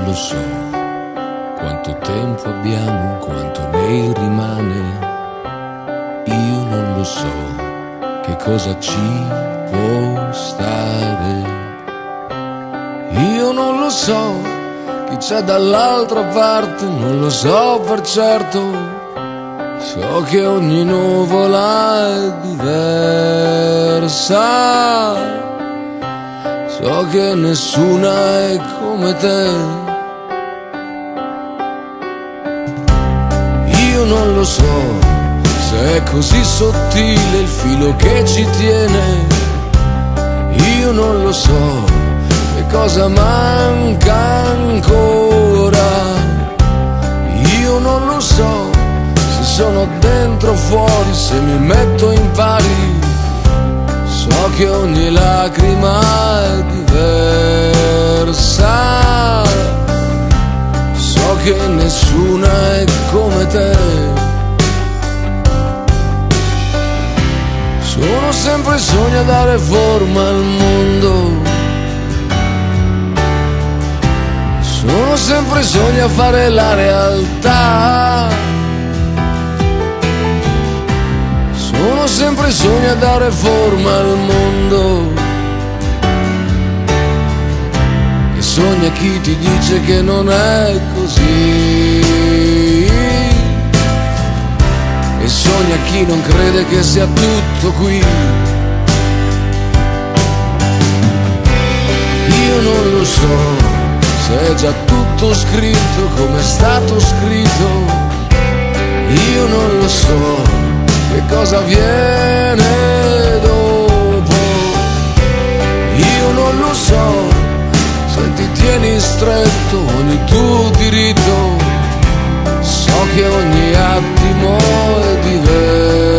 non lo so quanto tempo abbiamo, quanto ne rimane. Io non lo so che cosa ci può stare. Io non lo so chi c'è dall'altra parte, non lo so per certo. So che ogni nuvola è diversa. So che nessuna è come te. Io non lo so se è così sottile il filo che ci tiene. Io non lo so che cosa manca ancora. Io non lo so se sono dentro o fuori, se mi metto in pari. So che ogni lacrima è diversa. So che nessuna è come te. Sono sempre sogni a dare forma al mondo. Sono sempre sogni a fare la realtà. Sono sempre sogni a dare forma al mondo. E sogna chi ti dice che non è così. E sogna chi non crede che sia tutto qui. Io non lo so se è già tutto scritto come è stato scritto. Io non lo so che cosa viene dopo. Io non lo so se ti tieni stretto ogni tuo diritto. So che ogni attimo è diverso.